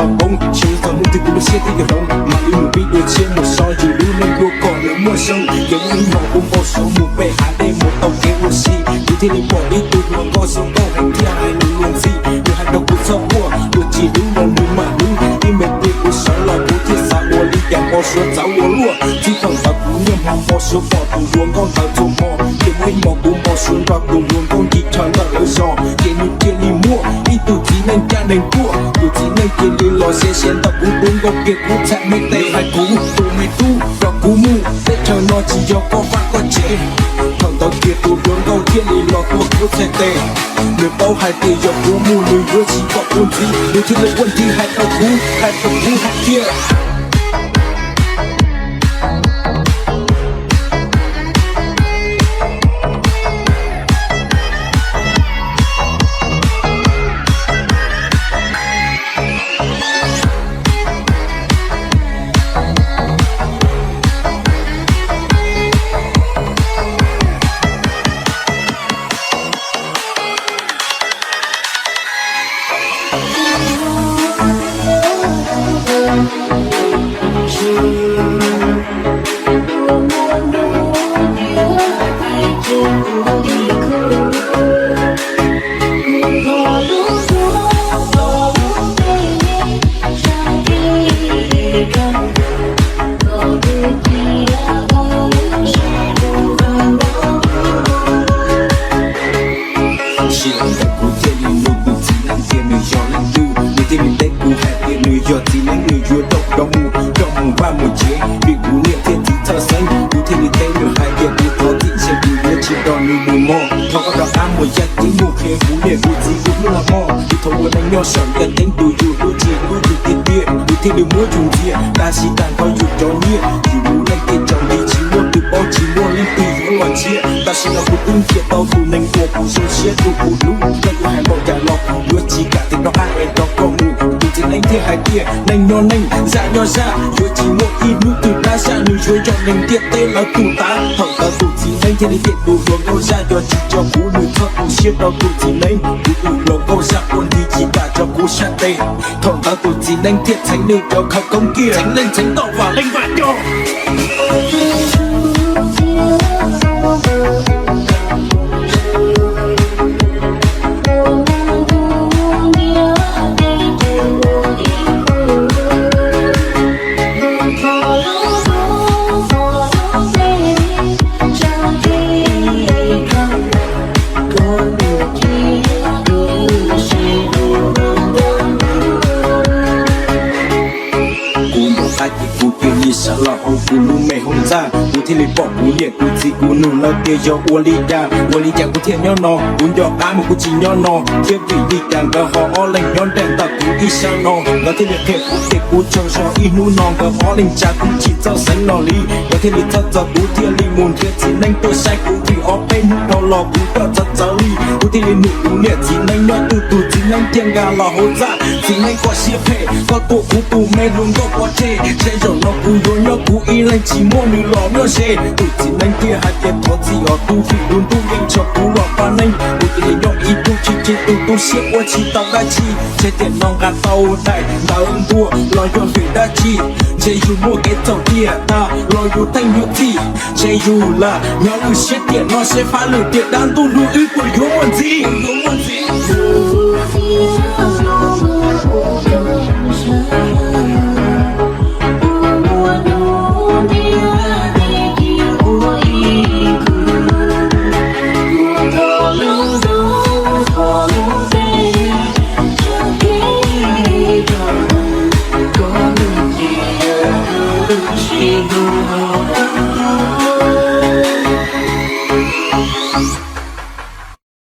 Tau poob, sawv txog hnub twg kuv lub siab thiaj yuav hloov, mam li mus pib dua tshiab mus so yus lub neej dua kom lawv muaj zoo. Ces muaj ib hmos kuv npau suav mus pem hav dej mus tau kev ua si, kuv thiaj li pom ib tug hluas nkauj zoo nkauj heev thiaj hais nws luag ntxhi. Nws hais rau kuv txhob quaj, luag tsis hlub los nws mam hlub. Ib me pliag kuv sawv los kuv thiaj xav ua li cas npau suav txawv ua luaj. Txij thaum ntawd kuv niaj hmo npau suav pom tus hluas nkauj ntawd txhua hmo, ces muaj ib hmos kuv npau suav nrog tus hluas nkauj nkim chaw ntawm lawv zos, ces nws cia li muaj ib tug txiv neej caj neeg tuaj. Tus txiv neej cia li los siab siab ntawm kuv tus nkauj kiag kuv txhais me tes hais kuv, tus me tub, kom kuv mus, teb chaws no tsis yog koj vaj koj tsev. Thaum ntawd kiag tus hluas nkauj thiaj li los tua kuv txhais tes. Nws paub hais tias yog kuv mus nws yuav tsis pom kuv ntxiv, nws thiaj li quaj ntxiv hais rau kuv, hais rau kuv hais tias Sij hawm ntawd kuv thiaj li nug tus txiv neej tias nws yog leej twg, nws thiaj li teb kuv hais tias nws yog txiv neeb, nws yuav coj kuv mus, coj mus vaj mus tsev, vim kuv niam thiaj txiv txhawj xeeb. Kuv thiaj li teb nws hais tias kuv thov txim, ntshe kuv yuav tsis nrog nws mus mog. Thov koj rov qab mus yaj ceeb mus qhia kuv niam kuv txiv kuv hnub no mog. Vim thaum ua neej nyob saum yaj ceeb tus yus hlub tsis hlub yus tiag tiag, kuv thiaj li muab yus ntxias. Tab sis tag nrho yus cov nyiaj, yus lub neej tej tsaus nti, tsis muaj twg paub, tsis muaj leej twg yuav los nrhiav. Tam sim no kuv twb nrhiav tau tus neeg uas kuv zoo siab, tus kuv hlub, koj yuav hais npaum cas los kuv yuav tsis kam tias rov qab es rov koj mus. Tus txiv neej thiaj hais tias neej nyob neej, zaj nyob zaj, yuav tsis muaj ib hnub twg dab zaj, nws yuav yog neeg ntiaj teb lawv tus tav. Thaum ntawd tus txiv neej thiaj li tias tus hluas nkauj zaj yog tsis tso kuv, nws txhob tu siab rau tus txiv neej. Kuv tus hluas nkauj zaj ua nti tsis kam tso kuv sab tes. Thaum ntawd tus txiv neej thiaj txheev nws cov khawv koob kiag, txheev neej txheev toj vam leej vam coj. Kuv npau taws ces kuv cia li sawv los hauv kuv lub me hoob txaj, kuv thiaj li pom kuv niam kuv txiv, kuv nug lawv tias yog ua li cas, ua li cas kuv thiaj nyob no. Kuv nco qab mas kuv tsis nyob no thiab, vim li cas nkawd ho ob leeg nyob nraim ntawm kuv ib sab no. Nkawd thiaj li qhia kuv tias kuv tsaug zog ib hnub no, nkawd ob leeg tsa kuv tsis txawj xeev no li. Nkawd thiaj li txhawj txog kuv thiaj li mus nrhiav txiv neeb tuaj saib kuv, vim ob peb hnub dhau los kuv coj txawv txawv li. Kuv thiaj li nug kuv niam txiv neeb nyob twg, tus txiv neeb thiaj nkag los hauv txaj. Txiv neeb koj siab phem, koj tua kuv tus me hluas nkauj pov tseg, ntshe zaum no kuv yuav nyob kuv ib leeg tsis muaj nws los nyob ze. Tus txiv neeb thiaj hais tias thov txim os tub, vim lub ntuj yeej tso kuv los pab neeb. Kuv cia li nyob ib tug chim chim tus tu siab ua tsis tau dab tsi, ntshe tiam no nqa tau daim ntawv ntuag los yog vim dab tsi, ntshe yus muaj kev txhaum tiag tag los yus theej yus txim, ntshe yus lam nyob lwm siab tiam no seb fab lwm tiam dab ntuj hlub wb puas yuav muaj ntxiv.